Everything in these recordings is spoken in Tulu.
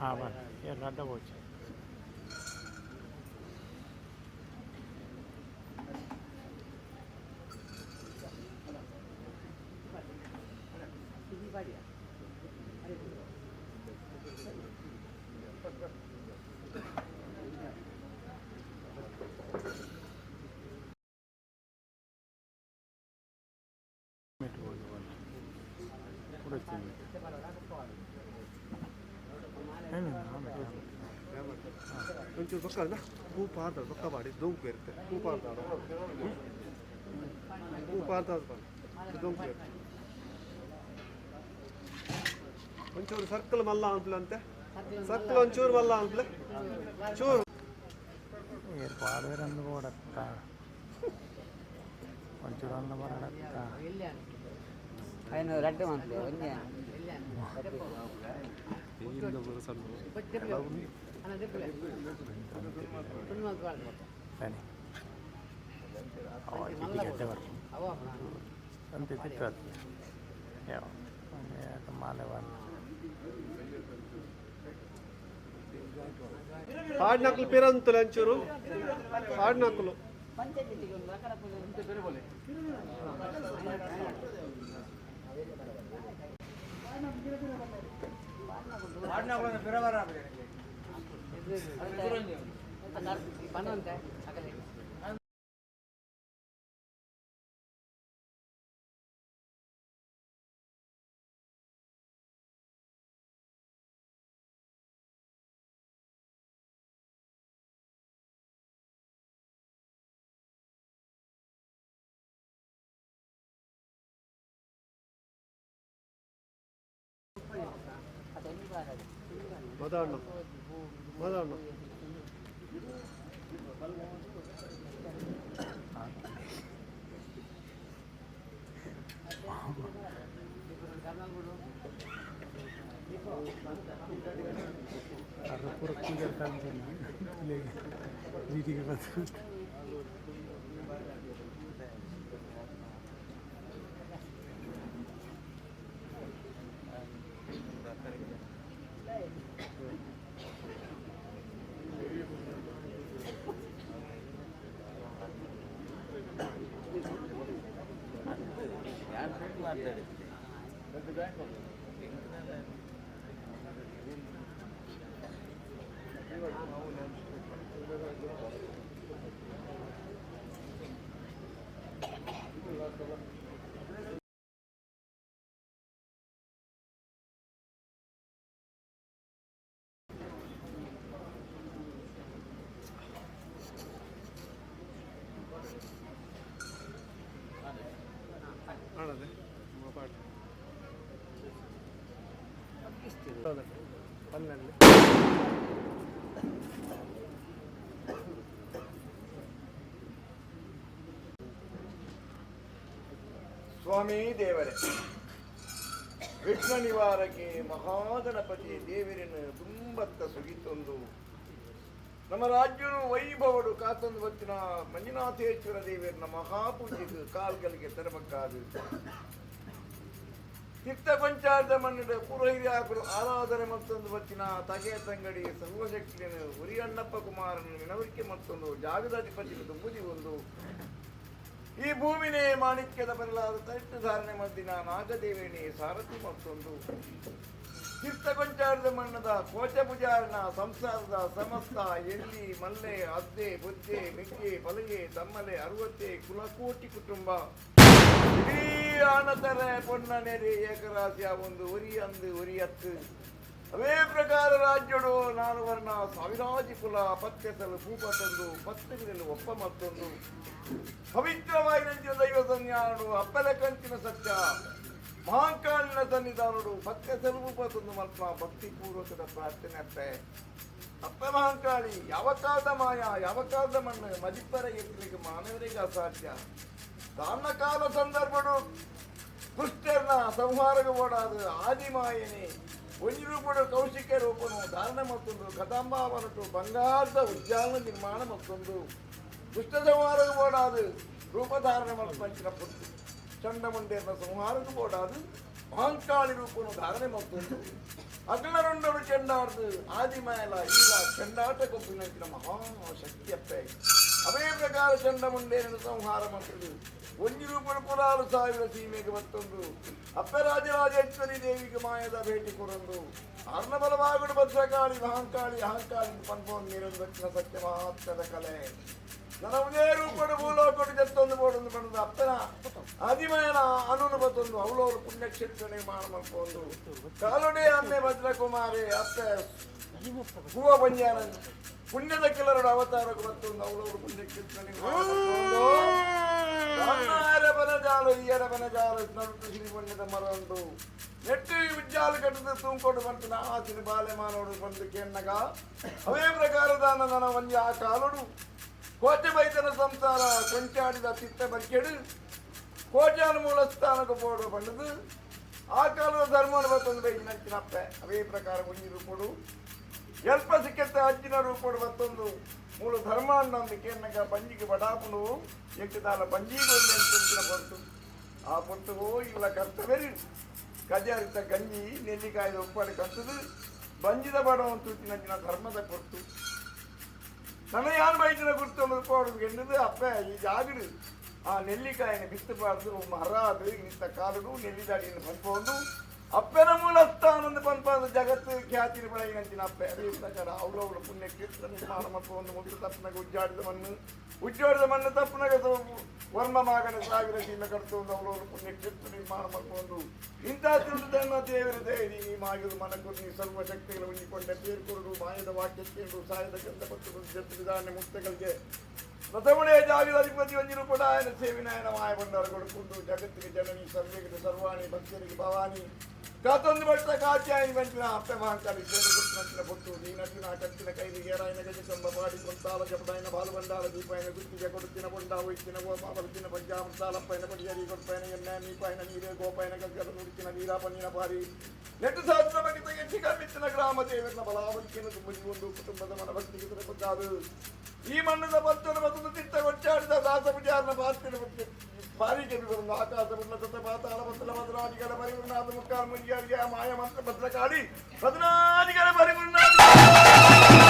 ಹಾಂ ಬರ ಎಲ್ಲ ಅಡ್ಡ ಹೋಚಿ. ಒಂಚೂರು ಪಕ್ಕ ಅಲ್ಲ ಹೂ ಪಾರ್ದ ಪಕ್ಕ ಮಾಡಿ ದೊಂಕು ಇರುತ್ತೆ. ಹೂ ಪಾರ್ದ, ಹೂ ಪಾರ್ದ ದೊಂಕು ಇರುತ್ತೆ. ಒಂಚೂರು ಸರ್ಕಲ್ ಮಲ್ಲ ಅನ್ಪ್ಲೆ ಅಂತೆ, ಸರ್ಕಲ್ ಒಂಚೂರು ಮಲ್ಲ ಅನ್ಪ್ಲೆ ಚೂರು. ಪಾಡುವರಂದು ಬೋಡತ್ತ, ಒಂಚೂರು ಅನ್ನ ಬರಡತ್ತ. ಐನೂರು ರಡ್ಡು ಮಂತ್ಲಿ ಒಂಜಿ. ಸರಿ, ಅವ ಗೆಡ್ಡೆ ಬರ್ಪು ಅಂತ ತಿಕ್ಕದು ಯಾವ ಮಾಲೆ ಬರಲ್ಲ. ಪಾಡ್ನಕ್ಲು ಪಿರಂತುಲೆ, ಒಂಚೂರು ಪಾಡ್ನಕ್ಲು. ಮದಣ್ಣ, ಮದಣ್ಣ. ಅದು ಪೂರ ಕೂದಲು ವೀಟಿಗೆ ಬಂದು. ಆಣದೆ ಪಾಡ್ ಪಲ್ಲೆಲ್ಲಿ. ಸ್ವಾಮಿ ದೇವರೇ, ವಿಘ್ನ ನಿವಾರಕ್ಕೆ ಮಹಾಗಣಪತಿ ದೇವರನ್ನು ತುಂಬತ್ತ ಸುಗಿತೊಂದು, ನಮ್ಮ ರಾಜ್ಯನು ವೈಭವಡು ಕಾತೊಂದು ಬತ್ತಿನ ಮಂಜುನಾಥೇಶ್ವರ ದೇವರನ್ನ ಮಹಾಪೂಜೆಗೆ ಕಾಲ್ಗಳಿಗೆ ತರಬಕ್ಕಾದು ತೀರ್ಥ ಪಂಚಾರದ ಮಣ್ಣಿನ ಪುರೋಹಿರಾಕರು ಆರಾಧನೆ ಮತ್ತೊಂದು ಬತ್ತಿನ ತಗೆಯ ತಂಗಡಿ ಸರ್ವಶಕ್ತಿಯನ್ನು ಉರಿಯಣ್ಣಪ್ಪ ಕುಮಾರನ ವಿನವರಿಕೆ ಮತ್ತೊಂದು ಜಾಗದಾಧಿಪತಿ ತುಂಬುದಿ ಒಂದು ಈ ಭೂಮಿನೇ ಮಾಣಿಕ್ಯದ ಬರಲಾದ ತರಿಟ್ಟು ಧಾರಣೆ ಮದ್ದಿನ ನಾಗದೇವಿನಿ ಸಾರಥಿ ಮತ್ತೊಂದು ತೀರ್ಥ ಕೊಂಚಾರದ ಮಣ್ಣದ ಕೋಚ ಪೂಜಾರನ ಸಂಸಾರದ ಸಮಸ್ತ ಎಲ್ಲಿ ಮಲ್ಲೆ ಅದ್ದೆ ಬುದ್ಧೆ ಮಿಗ್ಗೆ ಬಲಗೆ ತಮ್ಮಲೆ ಅರುವತ್ತೆ ಕುಲಕೋಟಿ ಕುಟುಂಬ ಇಡೀ ಆನತರೆ ಪೊನ್ನ ನೆರೆ ಏಕರಾಶಿಯ ಒಂದು ಉರಿ ಅಂದು ಉರಿಯತ್ತು. ಅವೇ ಪ್ರಕಾರ ರಾಜ್ಯಡು ನಾನು ವರ್ಣ ಸಾವಿರಾಜಿ ಕುಲ ಪತ್ತೆಸಲು ಭೂಪ ತಂದು ಪತ್ತಿಗದಲ್ಲಿ ಒಪ್ಪ ಮತ್ತೊಂದು ಪವಿತ್ರವಾಗಿ ನಂಚಿನ ದೈವ ಸನ್ಯಾನಡು ಅಪ್ಪಲ ಕಂಚಿನ ಸತ್ಯ ಮಹಾಕಾಲಿನ ಸನ್ನಿಧಾನಡು ಪತ್ತೆಸಲು ಭೂಪ ತಂದು ಮಲ್ಪ ಭಕ್ತಿಪೂರ್ವಕದ ಪ್ರಾರ್ಥನೆ ಅಪ್ಪೆ. ಅಪ್ಪ ಮಹಾಂಕಾಳಿ, ಯಾವ ಕಾಲದ ಮಾಯ, ಯಾವ ಕಾಲದ ಮಣ್ಣು ಮದಿಪ್ಪರ ಎತ್ತಲಿಕ್ಕೆ ಮಾನವರಿಗೆ ಅಸಾಧ್ಯ. ತಾನ್ನ ಕಾಲ ಸಂದರ್ಭಡು ದುಷ್ಟರ್ನ ಸಂಹಾರಕ್ಕೆ ಓಡಾದ ಆದಿಮಾಯನಿ ಒಂಜಿ ರೂಪಡು ಕೌಶಿಕ ರೂಪನು ಧಾರಣ ಮತ್ತೊಂದು ಕದಂಬಾವನಟು ಬಂಗಾರದ ಉದ್ಯಾನ ನಿರ್ಮಾಣ ಮತ್ತೊಂದು ದುಷ್ಟ ಸಂಹಾರಕ್ಕೆ ಓಡಾದು ರೂಪಧಾರಣೆ ಮಲ್ಪಂಚಿನ ಪುಟ್ಟು ಚಂಡಮುಂಡೇರ್ನ ಸಂಹಾರಕ್ಕೆ ಓಡಾದು ಮಹಾಂಕಾಳಿ ರೂಪನು ಧಾರಣೆ ಮತ್ತೊಂದು. ಅಗ್ಲರುಂಡರು ಚೆಂಡಾರ್ದು ಆದಿಮಾಯಲ ಈಲ ಚೆಂಡಾಟ ಕೊಪ್ಪಿನ ಮಹಾ ಶಕ್ತಿಯಪ್ಪೆ. ಅವೇ ಪ್ರಕಾರ ಚಂಡ ಮುಂಡೇನನ್ನು ಸಂಹಾರ ಮಾಡ್ತದೆ. ಒಂಜಿ ರೂಪದ ಪುರಾರು ಸಾವಿರ ಸೀಮೆಗೆ ಮತ್ತೊಂದು ಅಪ್ಪೆ ರಾಜರಾಜೇಶ್ವರಿ ದೇವಿಗೆ ಮಾಯದ ಭೇಟಿ ಕೊರೊಂದು ಅರ್ಣ ಬಲವಾಗುಡು ಭದ್ರಕಾಳಿ ಮಹಾಂಕಾಳಿ ಅಹಂಕಾಳಿ ಪನ್ಪೋನ್ ನೀರೊಂದು ದಕ್ಷಿಣ ಸತ್ಯ ಮಹಾತ್ಮದ ಕಲೆ. ನನ್ನ ಉದೇ ರೂಪಡು ಭೂಲೋಕಡು ಜತ್ತೊಂದು ಬೋಡೊಂದು ಬಂದು ಅಪ್ಪನ ಆದಿಮಯನ ಅನುನು ಬತ್ತೊಂದು ಅವಳವರು ಪುಣ್ಯಕ್ಷೇತ್ರ ನಿರ್ಮಾಣ ಮಾಡ್ಕೊಂಡು ಕಾಲುಡೆ ಅಮ್ಮೆ ಭದ್ರಕುಮಾರಿ ಅಪ್ಪೆ ಹೂವ ಬಂಜಾರ ಪುಣ್ಯದ ಕೆಲವರು ಅವತಾರಕ್ಕೆ ಬತ್ತೊಂದು ಅವಳವರು ಪುಣ್ಯಕ್ಷೇತ್ರ ನಿರ್ಮಾಣ ಮಾಡ್ಕೊಂಡು ಬನಜಾಲು ಈಯರ ಬನಜಾಲು ನಡುಟು ಸಿರಿ ಪುಣ್ಯದ ಮರ ಉಂಟು ನೆಟ್ಟು ಉಜ್ಜಾಲು ಕಟ್ಟದ ತೂಂಕೊಂಡು ಬಂತು ಆಸಿನ ಬಾಲೆ ಮಾನೋಡು ಬಂದು ಕೇಣ್ಣಗ ಅವೇ ಪ್ರಕಾರದ ನನ್ನ ಒಂಜಿ ಆ ಕಾಲುಡು ಕೋಟೆ ಬೈತನ ಸಂಸಾರ ಕೊಂಚಾಡಿದ ತಿತ್ತ ಬರ್ಕೆಡು ಕೋಟ್ಯಾನ ಮೂಲ ಸ್ಥಾನಕ್ಕೆ ಪೋಡು ಬಂದದು ಆ ಕಾಲದ ಧರ್ಮನ ಬತ್ತೊಂದು ಬೈದಿನ ನಂಚಿನಪ್ಪೆ. ಅವೇ ಪ್ರಕಾರ ಒಂಜಿ ರೂಪಡು ಎಲ್ಪ ಸಿಕ್ಕತ್ತೆ ಅಜ್ಜಿನ ರೂಪಡು ಬತ್ತೊಂದು ಮೂಲ ಧರ್ಮ ಅನ್ನೊಂದು ಕೇನ್ನಗ ಬಂಜಿಗೆ ಬಡಾಪುನು ಎಕ್ಕದಾಲ ಬಂಜಿಗೆ ಒಂದು ಪೊರ್ತು ಆ ಪೊರ್ತು ಇಲ್ಲ ಕರ್ತವ್ಯ ಕಜಾರಿತ ಗಂಜಿ ನೆಲ್ಲಿಕಾಯಿದ ಉಪ್ಪಾಡಿ ಕರ್ತದು ಬಂಜಿದ ಬಡವನ್ ತೂತಿನಂಚಿನ ಧರ್ಮದ ಕೊರ್ತು ನನ್ನ ಯಾರು ಬೈದಿನ ಗುರ್ತೊಂದು ಪೋಡು ಗೆಂಡದು ಅಪ್ಪೆ ಈ ಜಾಗಡು ಆ ನೆಲ್ಲಿಕಾಯಿನ ಬಿತ್ತಬಾರ್ದು ಮರಾದು ಇಂಥ ಕಾಲುಡು ನೆಲ್ಲಿದಾಡಿಯನ್ನು ಪನ್ಪೊಂದು ಅಪ್ಪನ ಮೂಲಸ್ಥಾನಂದು ಪನ್ಪಾದ ಜಗತ್ತು ಖ್ಯಾತಿನ ಬೆಳಗಿನಂಚಿನ ಅಪ್ಪೆ. ಅದೇ ಪ್ರಕಾರ ಅವಳವಳು ಪುಣ್ಯಕ್ಷೇತ್ರ ನಿರ್ಮಾಣ ಮಲ್ಪೊಂದು ಮುಟ್ಟು ತಪ್ಪನಾಗ ಉಜ್ಜಾಡಿದ ಮಣ್ಣು ಉಜ್ಜಾಡಿದ ಮಣ್ಣು ತಪ್ಪನಾಗ ವರ್ಮ ಮಾಗನ ಸಾವಿರ ಸೀಮೆ ಕಡ್ತೊಂದು ಅವಳವರು ಪುಣ್ಯಕ್ಷೇತ್ರ ನಿರ್ಮಾಣ ಮಲ್ಪೊಂದು ಇಂಥ ತಿರುಳು ದೇವರ ದೇವಿ ನೀ ಮಾಗಿರು ಮನಕುರು ನೀ ಸರ್ವ ಶಕ್ತಿಗಳು ಉಂಡಿಕೊಂಡ ತೇರ್ಕೊರಡು ಮಾಯದ ವಾಕ್ಯ ಕೇಳು ಸಾಯದ ಗಂಧ ಪತ್ತು ಜತ್ತು ವಿಧಾನ ಮುಕ್ತಗಳಿಗೆ ಪ್ರಥಮನೇ ಜಾಗದ ಅಧಿಪತಿ ಒಂಜಿರು ಕೂಡ ఆయన ಸೇವಿನಾಯನ ಮಾಯ ಭಂಡಾರ ಕೊಡುಕೊಂಡು ಜಗತ್ತಿಗೆ ಜನನಿ ಸರ್ವೇಗೆ ಸರ್ವಾಣಿ ಭಕ್ತರಿಗೆ ಭವಾನಿ ಕಾತೊಂದು ಭಟ್ಟ ಕಾತ್ಯಾಯಿ ಬಂಚಿನ ಅಪ್ಪೆ ಮಹಾಂಕಾಳಿ ಸೇರು ಪೊಟ್ಟು ನೀನಟ್ಟಿನ ಕತ್ತಿನ ಕೈಲಿಗೆ ಏರಾಯನ ಗಜಕಂಬ ಪಾಡಿ ಕೊಂತಾಲ ಜಪಡಾಯನ ಬಾಲು ಬಂಡಾಲ ದೀಪಾಯನ ಗುತ್ತಿಗೆ ಕೊಡುತ್ತಿನ ಬೊಂಡ ಒಯ್ತಿನ ಗೋಪ ಬರುತ್ತಿನ ಪಂಚಾಮೃತಾಲಪ್ಪನ ಪಡಿಯರಿ ಕೊಡ್ಪೈನ ಎಣ್ಣೆ ನೀಪಾಯನ ನೀರೇ ಗೋಪಾಯನ ಗಗ್ಗದ ನುಡಿತಿನ ವೀರಾಪಣ್ಣಿನ ಪಾರಿ ನೆಟ್ಟು ಸಹಸ್ರ ಬಗೆತ ಯಕ್ಷಿಗ ಗ್ರಾಮ ದೇವರನ ಬಲಾವಲಿಕೆಯನ್ನು ತುಂಬಿ ಒಂದು ಕುಟುಂಬದ ಮನಭಕ್ತಿಗೆ ತಿರುಪುತ್ತಾದು ಈ ಮಣ್ಣದ ಭಕ್ತನ ಬದುಕು ತಿಟ್ಟ ಕೊಚ್ಚಾಡಿದ ದಾಸ ಪೂಜಾರನ ಪಾತ್ರೆ ಬಾರಿಗೆ ಒಂದು ಆಕಾಶ ಉನ್ನತ ಪಾತಾಳ ಬತ್ತಲ ಭದ್ರಾದಿಗಳ ಪರಿಗುಣಾದ ಮುಕ್ಕಾಲ್ ಮುಗಿಯಾರಿಗೆ ಮಾಯ ಮಂತ್ರ ಭದ್ರಕಾಳಿ ಭದ್ರಾದಿಗಳ ಪರಿಗುಣಾದ.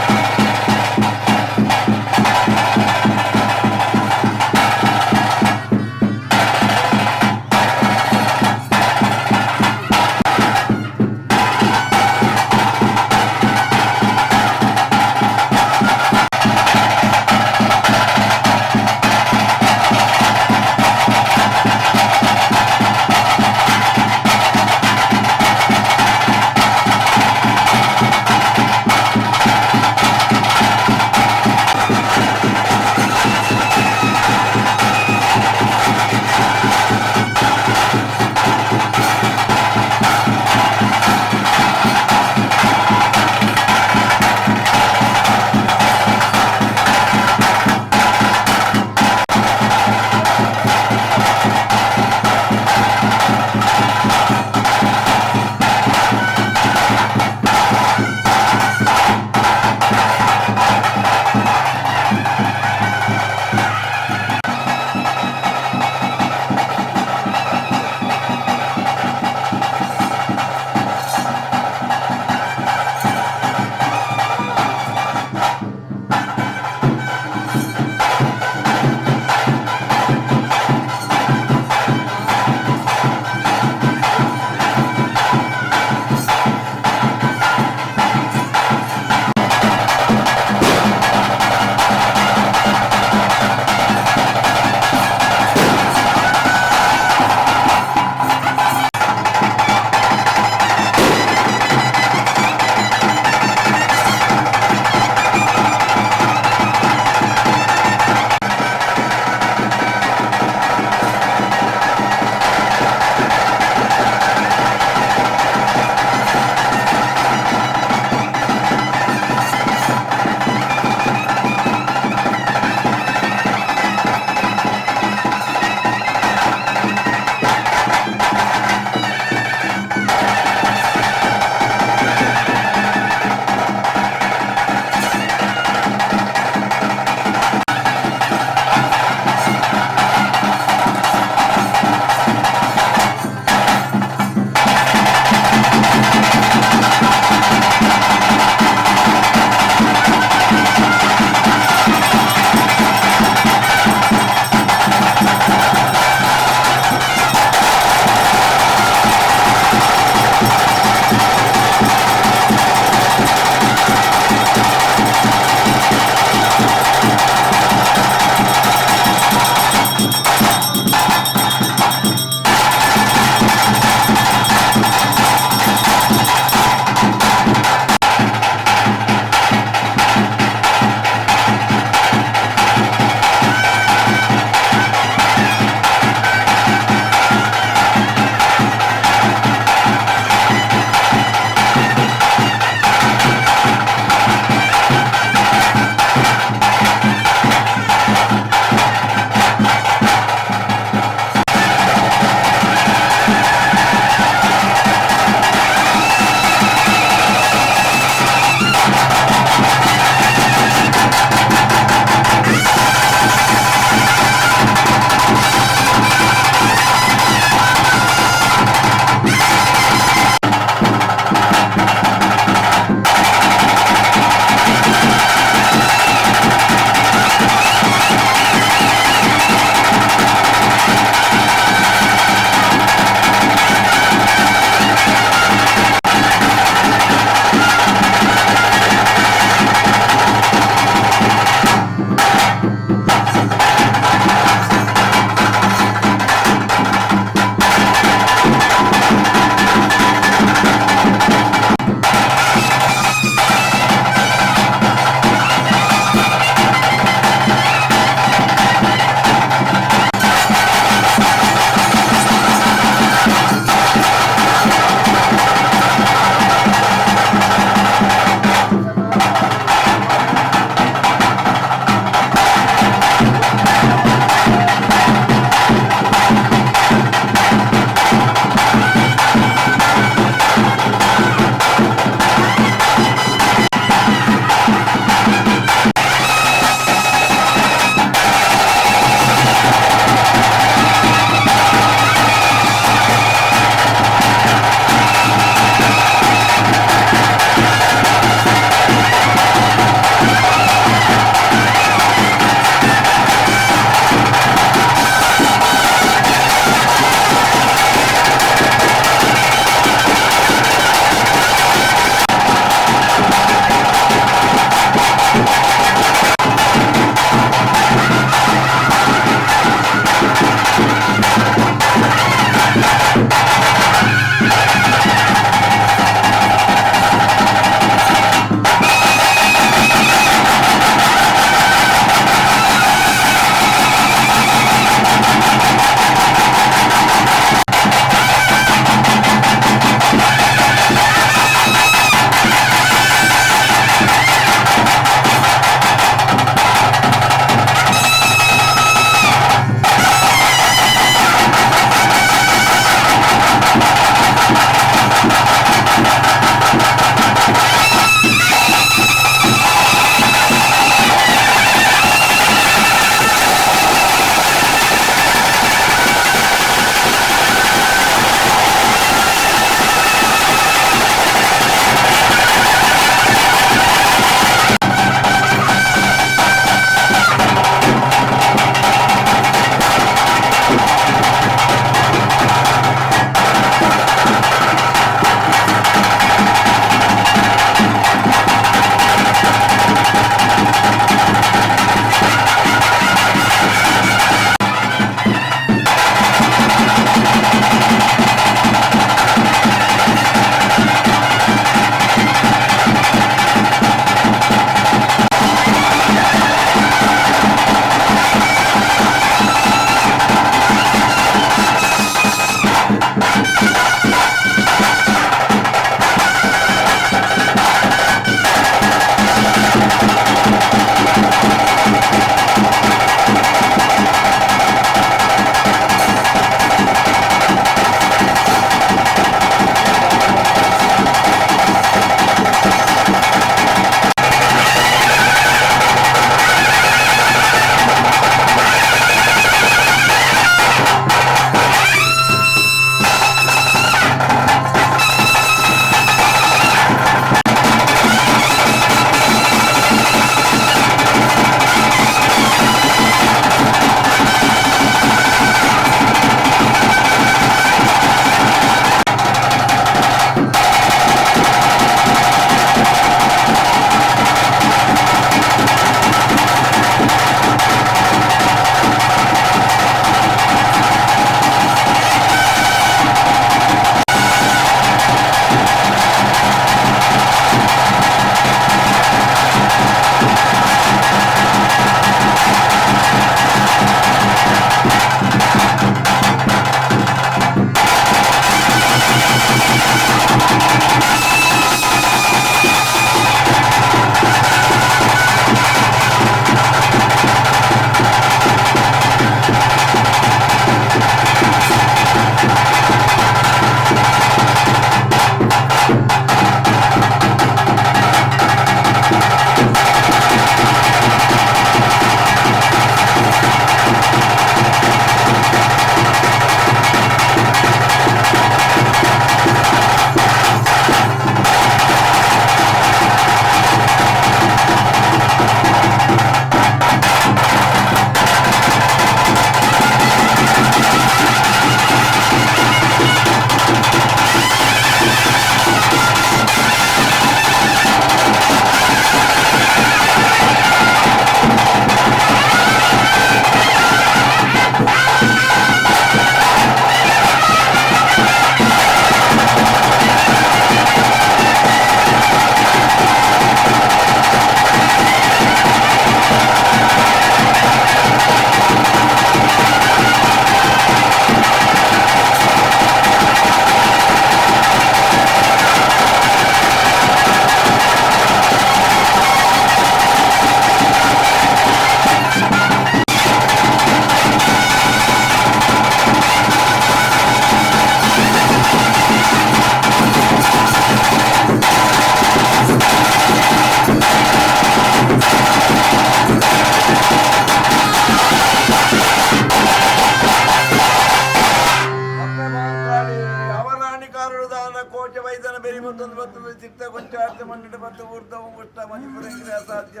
ಮಂಜುನಾಥ ಮಣ್ಣಿಡ ಬತ್ತ ಊರ್ದ ಉಷ್ಟ ಮಜಿಪುರಂಗಿನ ಅಸಾಧ್ಯ.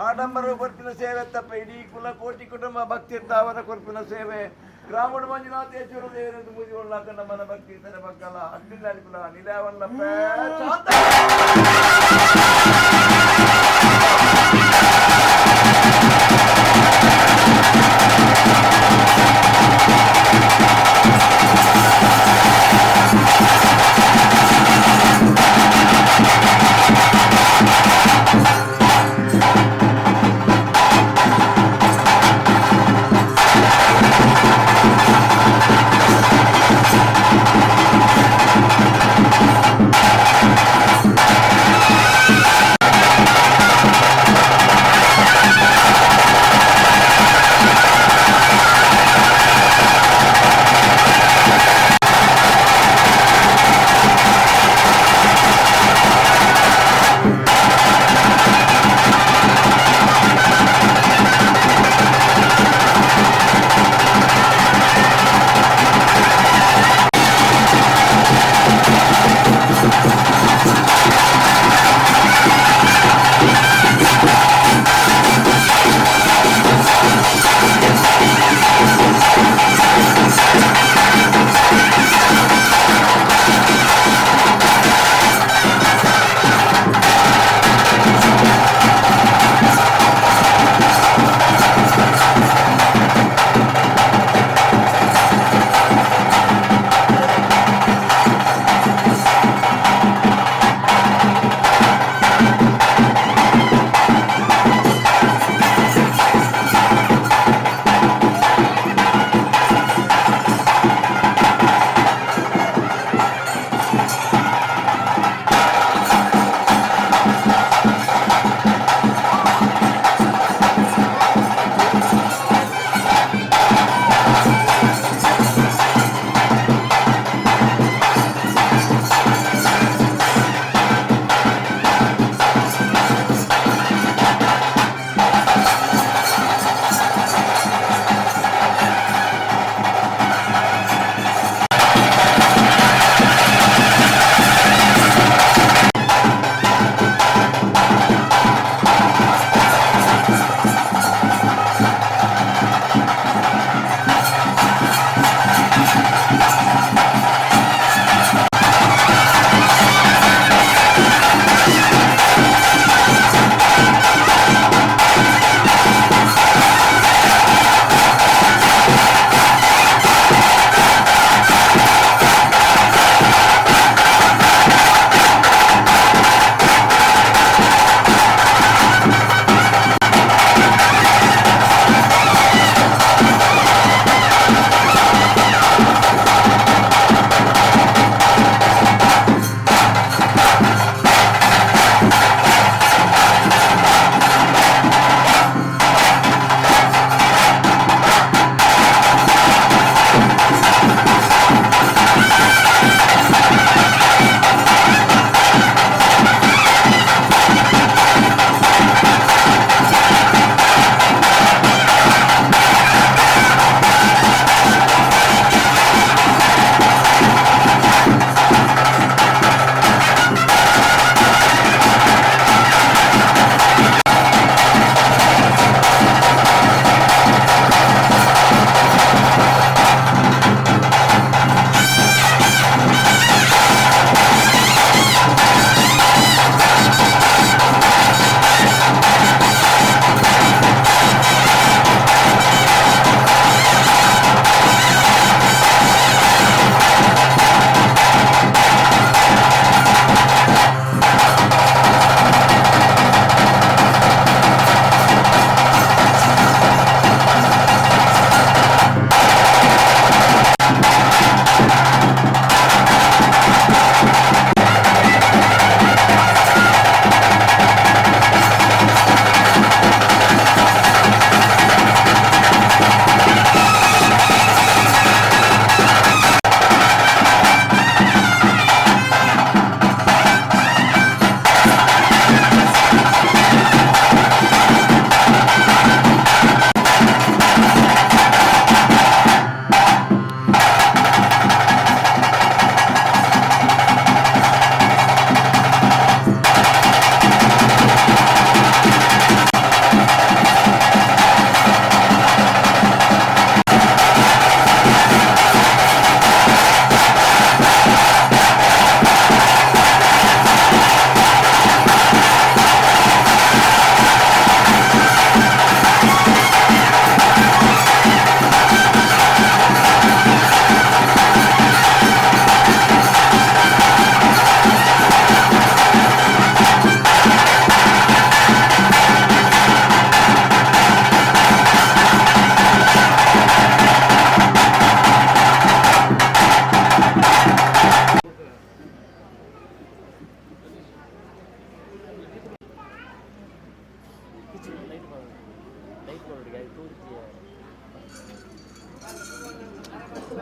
ಆಡಂಬರ ಕೊರ್ಪಿನ ಸೇವೆ ತಪ್ಪ, ಇಡೀ ಕುಲ ಕೋಟಿ ಕುಟುಂಬ ಭಕ್ತಿ ಅವರ ಕೊರ್ಪಿನ ಸೇವೆ. ಗ್ರಾಮಡು ಮಂಜುನಾಥೇಶ್ವರ ದೇವರಂದು ಮುಗಿಕೊಳ್ಳಾಕ ನಮ್ಮನ ಭಕ್ತಿ ಇತರೆ ಬಗ್ಗಲ ಅಡ್ಡಿಲ್ಲ ಕುಲ ನಿಲಯವಲ್ಲ ಶಾಂತ.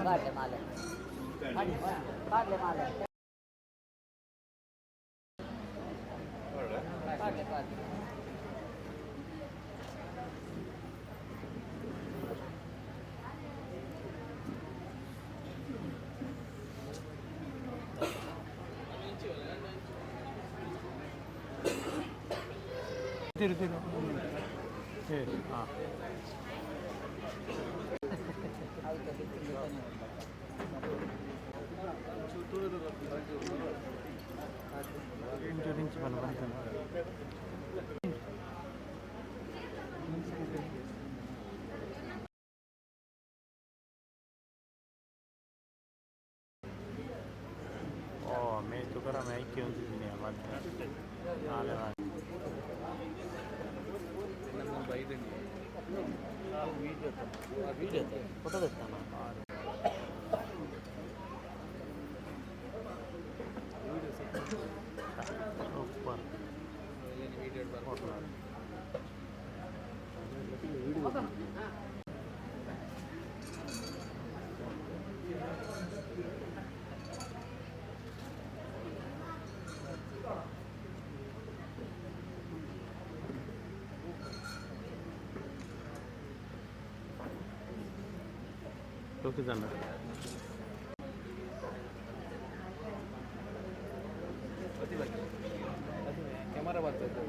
ಪಾಡ್ಲೆ ಮಾಲೆ ಪಾಡ್ಲೆ ಮಾಲೆ ಪಾಡ್ಲೆ ಪಾಡ್ಲೆ. ತಿರು ತಿರು ಏ ಹಾಂ. ಅದಕ್ಕೆ ಬಿತ್ತಿಗೆ ಇಂಚೂರು ಇಂಚು ಬನ್ನ ಬಂತು. ಓ ಮೇ ತುಕರ ಮೈಕಿ ಹೊಂದಿದ್ದೀನಿ ಮತ್ತೆ ನಾಳೆ. ಫೋಟೋ ತೆಗ್ತಾನ. Super photo. ಲೋಕಿದಣ್ಣ. ಕ್ಯಾಮರಾ ಬರ್ತದೆ.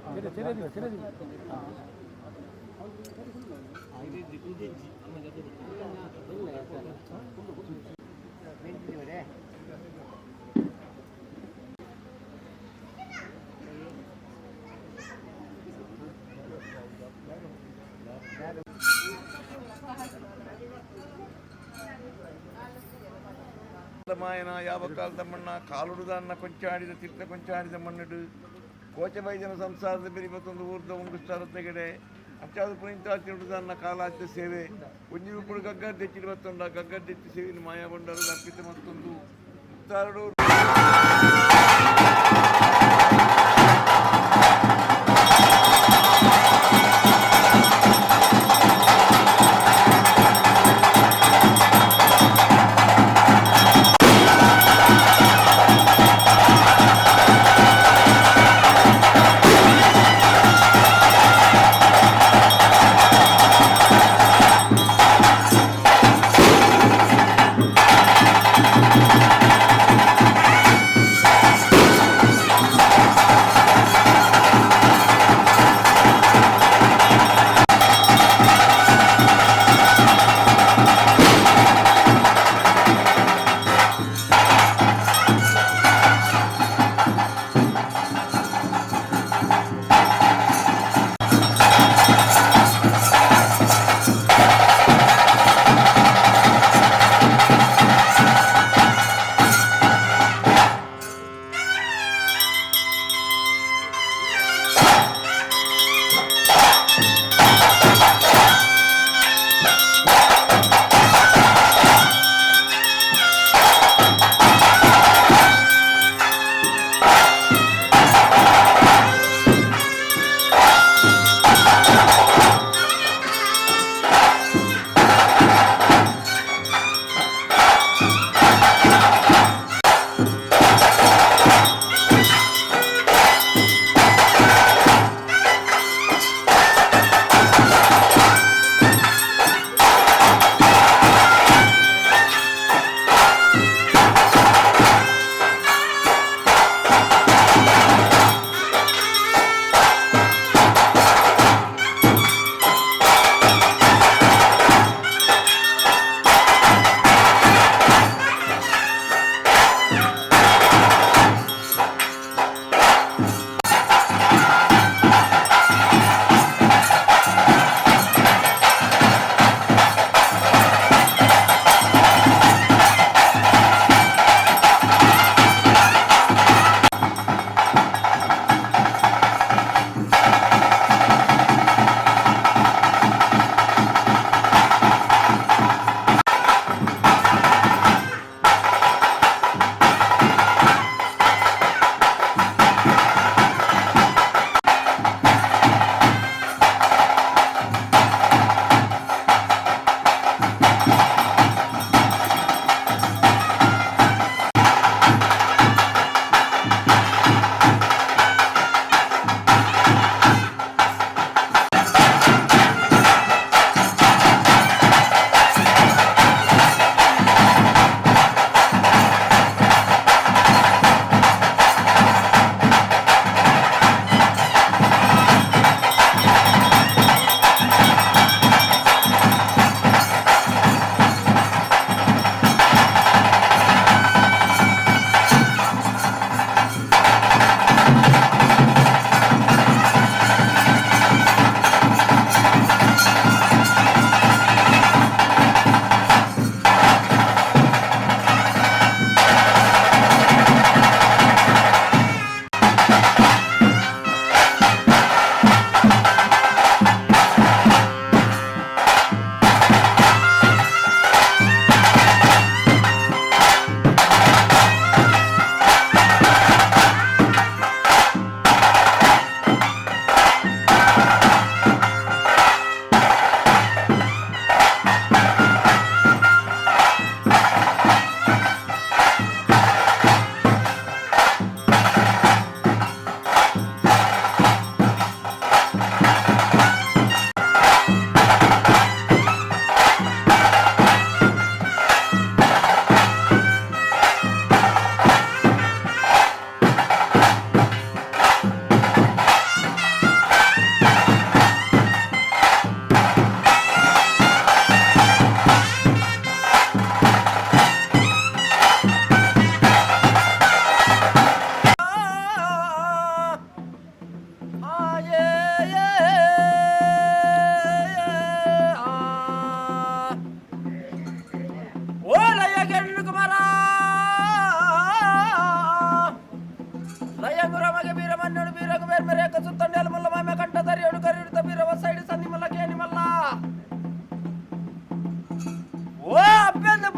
ತಿರು ತಿರು ತಿರು. ಮಾಯನ ಯಾವ ಕಾಲದ ಮಣ್ಣ ಕಾಲುಡುದನ್ನ ಕೊಂಚಾಡಿದ ತಿರ್ತ ಕೊಂಚಾಡಿದ ಮಣ್ಣಿಡು ಕೋಚ ಬೈದನ ಸಂಸಾರದ ಬೆರಿ ಮತ್ತೊಂದು ಊರ್ದ ಉಂಗುಸ್ತಾರ ತೆಗಡೆ ಅಂಚಾದ ಪುನಿಂತಾಚಿಡುದನ್ನ ಕಾಲಾಚ ಸೇವೆ ಒಂಜಿ ಉಪ್ಪುಡು ಗಗ್ಗದ್ದೆಚ್ಚಿಡಿ ಮತ್ತೊಂಡ ಗಗ್ಗದ್ದೆಚ್ಚಿ ಸೇವಿನ ಮಾಯ ಬಂಡರು ಅರ್ಪಿತ ಮತ್ತೊಂದು ಮುತ್ತಾರಡು.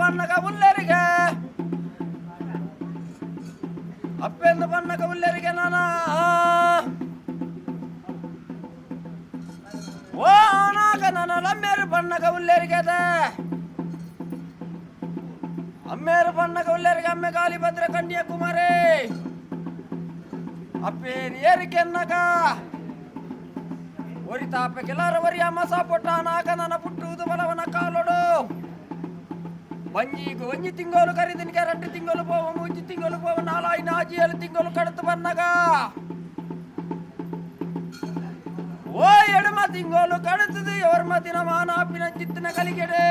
ಬನ್ನಗ ಉಲ್ಲೆರಿಗೆ ಅಪ್ಪೆಂದು ಬನ್ನಗ ಉಲ್ಲೆರಿಗೆ ನಾನ ಓ ಅನಾಗ ನನ್ನ ಲಮ್ಮೇರು ಬನ್ನಗ ಉಲ್ಲೆರಿಗೆದ ಅಮ್ಮೇರು ಬನ್ನಗ ಉಲ್ಲೆರಿಗೆ ಅಮ್ಮೆ ಗಾಲಿ ಭದ್ರ ಕನ್ಯಾಕುಮಾರೇ ಅಪ್ಪೇನು ಏರಿಕೆನ್ನಗ ಒರಿ ತಾಪ ಕೆಲರ ಒರಿ ಅಮಸ ಪೊಟ್ಟ ನಾಗ ನನ್ನ ಪುಟ್ಟುವುದು ಬಲವನ ಕಾಲೊಡು ಬಂಜಿಗೆ ಒಂಜಿ ತಿಂಗಳು ಕರಿದಿನಕ್ಕೆ ಎರಡು ತಿಂಗಳು ಪೋವ ಮೂಜಿ ತಿಂಗಳು ಪೋವ ನಾಲಾಯಿ ನಾಜಿಯಲು ತಿಂಗಳು ಕಡತು ಬನ್ನಗ ಓ ಎಡಮ ತಿಂಗಳು ಕಡತದು ಎವರ್ಮ ದಿನ ಮಾನ ಅಪ್ಪಿನ ಚಿತ್ತಿನ ಕಲಿಗೆಡೆ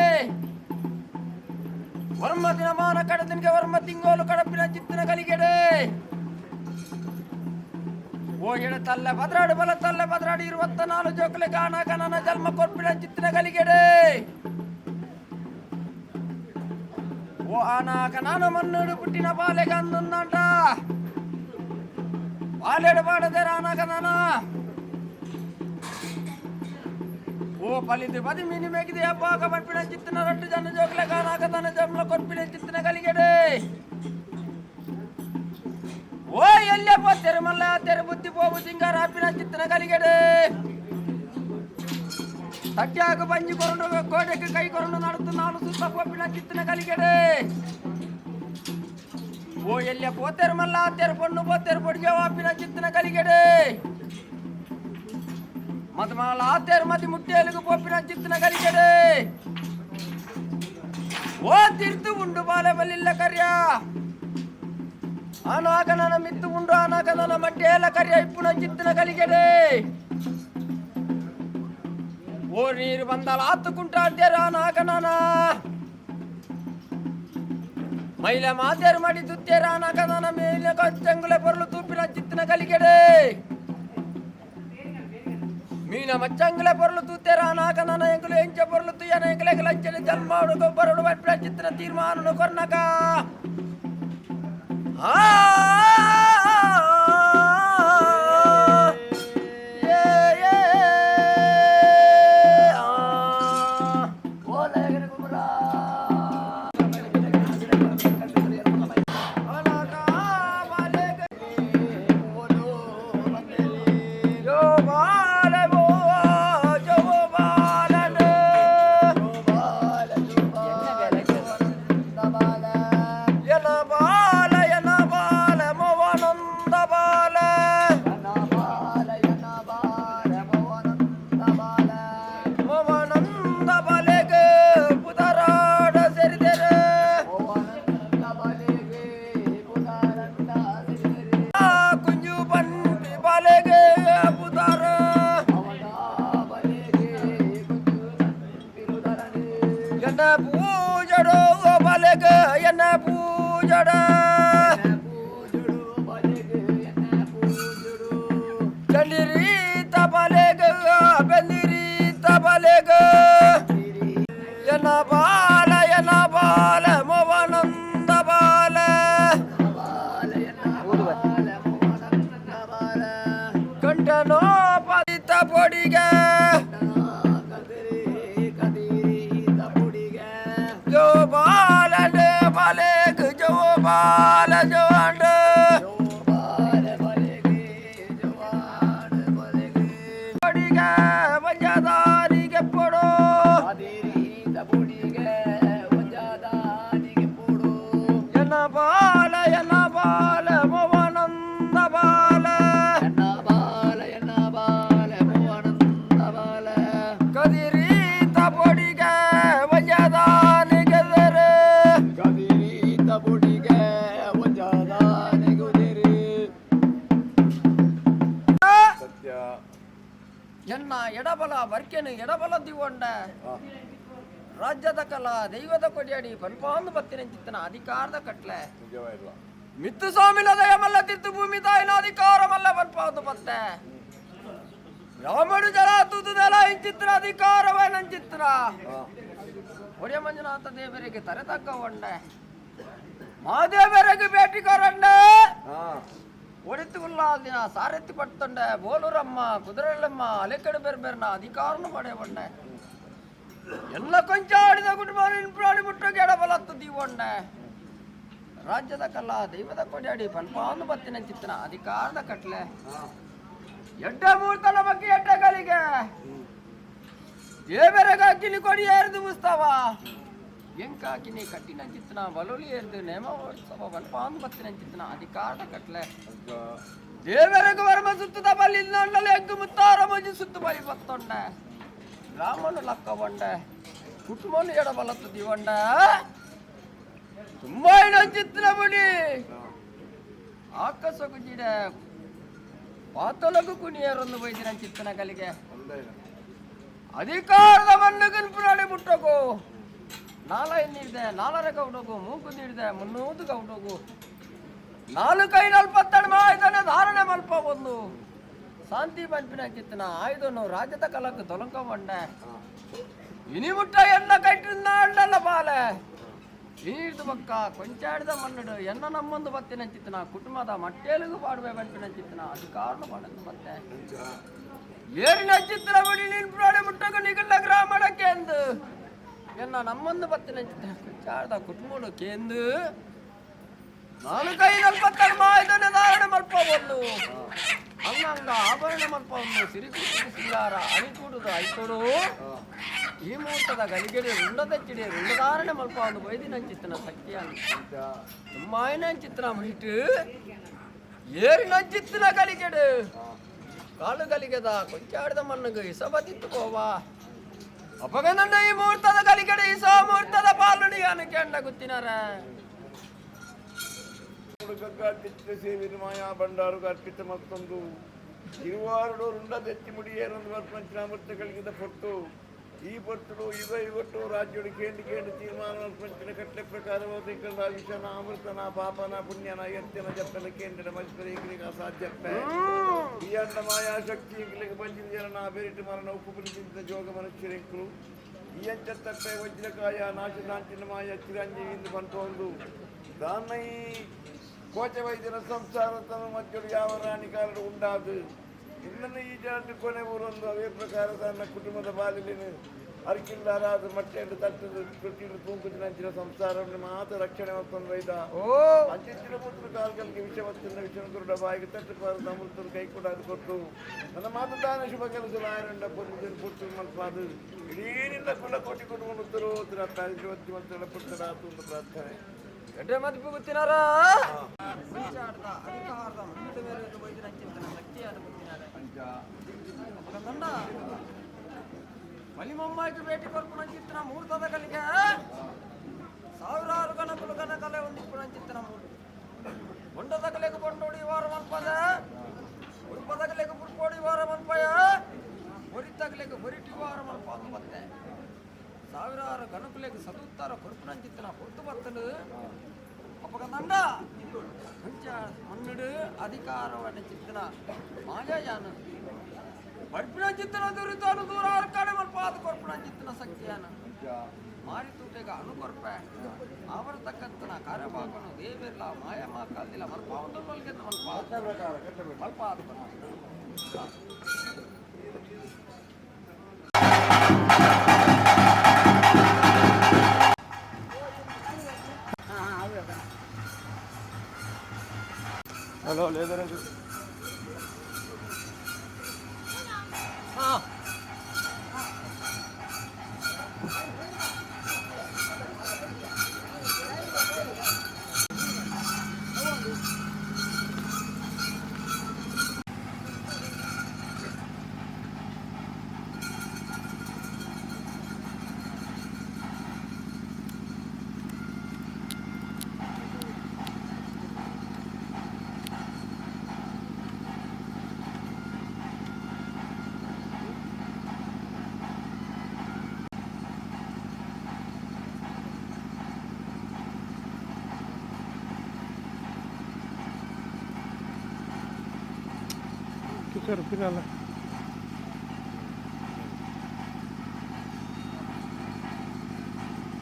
ವರ್ಮ ದಿನ ಮಾನ ಕಡದಿನಕ್ಕೆ ವರ್ಮ ತಿಂಗಳು ಕಡಪಿನ ಚಿತ್ತಿನ ಕಲಿಗೆಡೆ ಓ ಎಡ ತಲ್ಲೆ ಬದ್ರಾಡು ಬಲ ತಲ್ಲೆ ಬದ್ರಾಡು ಇರುವತ್ತ ನಾಲು ಜೋಕಲೆ ಗಾನ ಗಣನ ಜನ್ಮ ಕೊರ್ಪಿನ ಚಿತ್ತಿನ ಕಲಿಗೆಡೆ ಓ ಆನಾಕ ನಾನು ಮನ್ನುಡು ಪುಟ್ಟಿನ ಬಾಲೆಗೆ ಅಂದುಂದಂಟ ಬಾಲೆಡು ಬಾಡದೆ ರಾನಾಕ ನಾನ ಓ ಪಲಿದು ಪದಿ ಮೀನು ಮೇಗಿದೆ ಅಬ್ಬಾಗ ಪಡ್ಪಿನ ಚಿತ್ತಿನ ರಟ್ಟು ಜನ ಜೋಕಲೆ ಗಾನಾಕ ತನ್ನ ಜನ್ಮ ಕೊರ್ಪಿನ ಚಿತ್ತಿನ ಕಲಿಗೆಡೆ ಓ ಎಲ್ಲಪ್ಪ ತೆರುಮಲ್ಲ ತೆರು ಬುದ್ಧಿ ಪೋವು ಸಿಂಗಾರ ಅಪ್ಪಿನ ಚಿತ್ತಿನ ಕಲಿಗೆಡೆ ತಟ್ಟ್ಯಾಗ ಬಂಜಿ ಕೊರಂಡು ಕೋಟೆಗೆ ಕೈ ಕೊರಂಡು ನಡುತ್ತು ನಾನು ಸುತ್ತ ಪೋಪಿನ ಚಿತ್ತಿನ ಕಲಿಗೆಡೆ ಓ ಎಲ್ಲ ಪೋತೆರು ಮಲ್ಲ ತೆರು ಪೊಣ್ಣು ಪೋತೆರು ಪೊಡಿಗೆ ಅಪ್ಪಿನ ಚಿತ್ತಿನ ಕಲಿಗೆಡೆ ಮತಮಾಲ ಆತೇರು ಮತಿ ಮುಟ್ಟೇಲಿಗೆ ಪೋಪಿನ ಚಿತ್ತಿನ ಕಲಿಗೆಡೆ ಓ ತಿರ್ತು ಉಂಡು ಬಾಲೆ ಬಲಿಲ್ಲ ಕರ್ಯ ಆನಾಗ ನನ್ನ ಮಿತ್ತು ಉಂಡು ಆನಾಗ ನನ್ನ ಮಟ್ಟೇಲ ಕರ್ಯ ಇಪ್ಪುನ ಚಿತ್ತಿನ ಕಲಿಗೆಡೆ ಓ ನೀರು ಬಂದಲ ಆತುಕುಂಟ ಆನಾಗ ನಾನ ಮೈಲ ಮಾತೇರು ಮಾಡಿ ತುತ್ತೇರ ಆನಾಗ ನನ್ನ ಮೇಲೆ ಚೆಂಗುಲೆ ಪೊರಲು ತೂಪಿನ ಚಿತ್ತಿನ ಕಲಿಗೆಡೆ ಮೀನ ಮಚ್ಚಂಗುಲೆ ಪೊರಲು ತೂತೇರ ಆನಾಗ ನನ್ನ ಎಂಗುಲು ಎಂಚ ಪೊರಲು ತುಯ್ಯನ ಎಂಗುಲೆ ಲಂಚನ ಜನ್ಮಾಡು ಗೊಬ್ಬರಡು ಬಟ್ಪಿನ ಚಿತ್ತಿನ ತೀರ್ಮಾನನು ಕೊರ್ನಕ ಆ ಏ ಏ ಆ ಕುಂಜು ಬಂಟಿ ಬಾಲೆಗೆ ಪುದಾರ ಎನ್ನ ಪೂಜಡೋ ಬಾಲೆಗೆ ಎನ್ನ ಪೂಜಡ ಚಂಡಿರೀತ ಬಾಲೆಗೆ ಬೆಂದಿರೀತ ಬಾಲೆಗೆ ಎನ್ನ ಬಾಲ ಎನ್ನ ಬಾಲ ಮೋವನಂದ ಬಾಲ ಕಂಠನೋ ಪದಿತ ಪೊಡಿಗೆ ಜೋ ಬಾಲ ಬಾಲೆಗ್ ಜೋ ಬಾಲ ಜೋಂಡ ಪೊಡಿಗೆ ಮಂಜದಾರಿಗೆ ಪೊಡೋ ಎನ್ನ ಬಾಲ ಎನ್ನ ಬಾಲ ಮೋವನಂದ ಬಾಲ ಕದಿರೀತ ಪೊಡಿಗೆ ಮಂಜದಾನಿಗೆದರೆ ಸತ್ಯ. ಎನ್ನ ಎಡಬಲ ಬರ್ಕೆನು ಎಡಬಲ ದಿವೊಂಡ ರಾಜ್ಯದ ಕಲಾ ದೈವದ ಕೊಡಿಯಡಿ ಪನ್ಪಾಂದು ಬತ್ತಿನ ಚಿತ್ತನ ಅಧಿಕಾರದ ಕಟ್ಲೆ ನಿಜವಾಗಿಲ್ಲ. ಮಿತ್ತು ಸ್ವಾಮಿಲದ ಯಮಲ್ಲ ತಿತ್ತು ಭೂಮಿ ತಾಯಿನ ಅಧಿಕಾರಮಲ್ಲ ಪನ್ಪಾಂದು ಬತ್ತೆ ರಾಮಡು ಜಲ ತೂತುದೆಲ ಇಂಚಿತ್ರ ಅಧಿಕಾರವೇ ನಂಚಿತ್ರ ಒಡೆಯ ಮಂಜುನಾಥ ದೇವರಿಗೆ ತರೆ ತಕ್ಕ ಒಂಡೆ ಮಾದೇವರಿಗೆ ಭೇಟಿ ಕೊರಂಡೆ ಒಡಿತು ದಿನ ಸಾರೆತ್ತಿ ಪಡ್ತೊಂಡೆ ಬೋಲೂರಮ್ಮ ಕುದುರೆಲ್ಲಮ್ಮ ಅಲೆಕಡೆ ಬೇರೆ ಬೇರೆ ಅಧಿಕಾರನು ಪಡೆಯಬಂಡೆ ಎಲ್ಲ ಕೊಂಚಾಡಿದ. ಕೊಂಚಾಡಿದ ಕುಟುಂಬ ನಿನ್ಪುರಾಡಿ ಮುಟ್ಟೋಗಿ ಎಡಬಲತ್ತು ದೀವೊಂಡ ರಾಜ್ಯದ ಕಲ್ಲ ದೈವದ ಕೊಡ್ಯಾಡಿ ಪನ್ಪಾಂದು ಬತ್ತಿನ ಚಿತ್ತನ ಅಧಿಕಾರದ ಕಟ್ಲೆ ಎಡ್ಡ ಮೂರ್ತನ ಬಗ್ಗೆ ಎಡ್ಡ ಕಲಿಗೆ ದೇವರಗಾಕಿನಿ ಕೊಡಿ ಏರ್ದು ಮುಸ್ತಾವ ಎಂಕಾಕಿನಿ ಕಟ್ಟಿನ ಚಿತ್ತನ ಬಲುಲಿ ಏರ್ದು ನೇಮ ಓಡಿಸವ ಪನ್ಪಾಂದು ಬತ್ತಿನ ಚಿತ್ತನ ಅಧಿಕಾರದ ಕಟ್ಲೆ ದೇವರಿಗೆ ವರ್ಮ ಸುತ್ತದ ಬಲ್ಲಿ ನಣ್ಣಲೆ ಎಗ್ಗು ಮುತ್ತಾರ ಮುಜಿ ಸುತ್ತು ಬಲಿ ಬತ್ತೊಂಡ ರಾಮನು ಲಕ್ಕಬೊಂಡ ಕುಟುಂಬನು ಎಡಬಲತ್ತು ದಿವಂಡ ತುಂಬಾ ಚಿತ್ರ ಬುಡಿ ಆಕಸಗು ಜಿಡ ಪಾತೊಲಗು ಕುಣಿಯರೊಂದು ಬೈದಿನ ಚಿತ್ತನ ಕಲಿಗೆ ಅಧಿಕಾರದ ಮಣ್ಣು ಗನ್ಪುನಾಡಿ ಮುಟ್ಟೋಗು ನಾಲ ನೀಡಿದೆ ನಾಲರ ಗೌಡಗು ಮೂಗು ನೀಡಿದೆ ಮುನ್ನೂದು ಗೌಡಗು ನಾಲ್ಕೈ ನಲ್ಪತ್ತೆರಡು ಆಯುಧನ ಧಾರಣೆ ಮಲ್ಪ ಒಂದು ಶಾಂತಿ ಪಂಪಿನ ಚಿತ್ತನ ಆಯುಧನು ರಾಜ್ಯದ ಕಲಕ್ಕೆ ತೊಲಂಕೊಂಡೆ ಇನಿ ಮುಟ್ಟ ಎನ್ನ ಕಟ್ಟಿನ ಅಣ್ಣಲ್ಲ ಬಾಲೆ ನೀರ್ದು ಬಕ್ಕ ಕೊಂಚಾಡಿದ ಮನ್ನಡು ಎನ್ನ ನಮ್ಮೊಂದು ಬತ್ತಿನ ಚಿತ್ತನ ಕುಟುಂಬದ ಮಟ್ಟೇಲಿಗೂ ಪಾಡುವೆ ಬಂಪಿನ ಚಿತ್ತನ ಅಧಿಕಾರನು ಪಡೆದು ಬತ್ತೆ ಏರಿನ ಚಿತ್ರ ಬಡಿ ನಿನ್ಪುರಾಡಿ ಮುಟ್ಟಗ ನಿಗಲ್ಲ ಗ್ರಾಮಣ ಕೇಂದು ಎನ್ನ ನಮ್ಮೊಂದು ಬತ್ತಿನ ಚಿತ್ತನ ಕೊಂಚಾಡಿದ ಕುಟುಂಬಡು ಕೇಂದು ನಾಲ್ಕೈ ನಲ್ಪತ್ತೆರಡು ಮಾಯುಧನ ಧಾರಣೆ ಮಲ್ಪ ಒಂದು ಅಂಗಂಗ ಆಭರಣ ಮಲ್ಪ ಒಂದು ಸಿರಿಕೂಟದ ಸಿಂಗಾರ ಅಣಿಕೂಡುದು ಐತೋಡು ಈ ಮುಹೂರ್ತದ ಗಲಿಗೆಡೆ ರುಂಡದಚ್ಚಿಡೆ ರುಂಡಧಾರಣೆ ಮಲ್ಪ ಒಂದು ಬೈದಿನ ಚಿತ್ತನ ಶಕ್ತಿಯನ್ನು ತುಮ್ಮಾಯಿನ ಚಿತ್ತನ ಮುಹಿಟ್ಟು ಏರಿನ ಚಿತ್ತನ ಗಲಿಗೆಡು ಕಾಲು ಗಲಿಗೆದ ಕೊಂಚಾಡಿದ ಮಣ್ಣುಗು ಇಸಬದಿತ್ತು ಕೋವಾ ಅಪಗನಂಡ ಈ ಮುಹೂರ್ತದ ಗಲಿಗೆಡೆ ಇಸ ಮುಹೂರ್ತದ ಪಾಲುಡಿ ಅನುಕೆಂಡ ಗುತ್ತಿನಾರ ಸೇವಿನ ಮಾಯಾ ಭಂಡಾರು ಅರ್ಪಿತ ಮತ್ತೊಂದು ತಿರುವಾರುಡು ರುಂಡ ತೆಚ್ಚಿ ಮುಡಿಯೇರೊಂದು ಪಂಚನಾಮೃತ ಕಳಿಸಿದ ಪೊಟ್ಟು ಈ ಪೊಟ್ಟುಡು ಯುಗ ಯುಗಟ್ಟು ರಾಜ್ಯಡು ಕೇಂದ್ರ ಕೇಂದ್ರ ತೀರ್ಮಾನ ಪಂಚಿನ ಕಟ್ಟಲೆ ಪ್ರಕಾರವಾದ ವಿಷನ ಅಮೃತನ ಪಾಪನ ಪುಣ್ಯನ ಎತ್ತಿನ ಜಪ್ಪಲ ಕೇಂದ್ರ ಮಜ್ಪರಿ ಇಂಗ್ಲಿಗೆ ಅಸಾಧ್ಯಪ್ಪೆ ಈ ಅಂಡ ಮಾಯಾ ಶಕ್ತಿ ಇಂಗ್ಲಿಗೆ ಪಂಚಿನ ಜನನ ಬೆರಿಟು ಮರಣ ಉಪ್ಪು ಪುಲಿಸಿದ ಜೋಗ ಮನುಷ್ಯರಿಂಕ್ರು ಈ ಅಂಚತ್ತಪ್ಪೆ ವಜ್ರಕಾಯ ನಾಶದಾಂಚಿನ ಮಾಯ ಚಿರಂಜೀವಿ ಎಂದು ಪಂಪೊಂದು ದಾನೈ ಕೋಚ ವೈದ್ಯನ ಸಂಸಾರ ತನ್ನ ಮಧ್ಯಡು ಯಾವ ರಾಣಿ ಕಾಲಡು ಉಂಡಾದು ಇನ್ನನ್ನು ಈ ಜನರು ಕೊನೆ ಊರೊಂದು ಅವೇ ಪ್ರಕಾರ ತನ್ನ ಕುಟುಂಬದ ಬಾಲಿನ ಅರ್ಕಿಲ್ಲಾರಾದ ಮಟ್ಟೆಯನ್ನು ತಟ್ಟದು ತೊಟ್ಟಿಲು ತೂಂಕುದಿನಂಚಿನ ಸಂಸಾರವನ್ನು ಮಾತ್ರ ರಕ್ಷಣೆ ಮತ್ತೊಂದು ವೈದ ಅಂಚಿನ ಪುತ್ರ ಕಾಲ್ಗಳಿಗೆ ವಿಷ ಮತ್ತಿನ ವಿಷ ಗುರುಡ ಬಾಯಿಗೆ ತಟ್ಟುಪಾರದ ಅಮೃತರು ಕೈ ಕೂಡ ಅದು ಕೊಟ್ಟು ನನ್ನ ಮಾತು ದಾನ ಶುಭ ಕೆಲಸ ನಾಯನುಂಡ ಪುತ್ರ ಪುತ್ರ ಮಲ್ಪಾದು ಇಡೀ ನಿನ್ನ ಕುಲ ಕೋಟಿ ಕುಟುಂಬ ಉತ್ತರ ಉತ್ತರ ಪುತ್ರ ಒಂದು ಪ್ರಾರ್ಥನೆ ಎಡ್ಡೆ ಮದಿಪು ಗೊತ್ತಿನಾರ ಅಧಿಕಾರದ ಮಣ್ಣಿನ ಮೇಲೆ ಬೈದಿನ ಚಿಂತನ ಶಕ್ತಿಯನ್ನು ಗೊತ್ತಿನಾರ ಬಲಿಮಮ್ಮಾಯಿಗೆ ಭೇಟಿ ಕೊರ್ಪುಣ ಚಿತ್ತನ ಮುಹೂರ್ತದ ಕಲಿಗೆ ಸಾವಿರಾರು ಗಣಕುಲು ಗಣಕಲೆ ಒಂದಿಪ್ಪುಣ ಚಿತ್ತನ ಮೂರು ಬೊಂಡದ ಕಲೆಗೆ ಬೊಂಡೋಡಿ ವಾರ ಮನ್ಪದ ಉರುಪದ ಕಲೆಗೆ ಬುರ್ಪೋಡಿ ವಾರ ಮನ್ಪಯ ಹೊರಿತಗಲೆಗೆ ಹೊರಿಟಿ ವಾರ ಮನ್ಪ ಅಂದು ಬತ್ತೆ ಸಾವಿರಾರು ಗಣಕುಲೆಗೆ ಸದುತ್ತಾರ ಕೊರ್ಪುಣ ಚಿತ್ತನ ಹೊರತು ಬರ್ತನು ಅಪಗದಂಡ ಕೊಂಚ ಮಣ್ಣುಡು ಅಧಿಕಾರವನ್ನು ಚಿತ್ತನ ಮಾಯಾಯಾನ ಬಡ್ಪಿನ ಚಿತ್ತನ ದುರಿತಾನು ದೂರ ಕಡೆ ಮಲ್ಪಾದ ಕೊರ್ಪುಣ ಚಿತ್ತನ ಶಕ್ತಿಯಾನ ಮಾರಿ ತೂಟೆಗ ಅನುಕೊರ್ಪೆ ಅವರ ತಕ್ಕಂತನ ಕಾರ್ಯಭಾಗನು ದೇವಿರ್ಲ ಮಾಯ ಮಾಕಲ್ದಿಲ್ಲ ಮಲ್ಪ ಒಂದು ಮಲ್ಗೆದ್ದು ಮಲ್ಪ ಮಲ್ಪ ಅದು ಹಲೋ ಲೇದರ್ ಹಾಂ ಕಿಶೋರ್ ಪಿರಲ್ಲ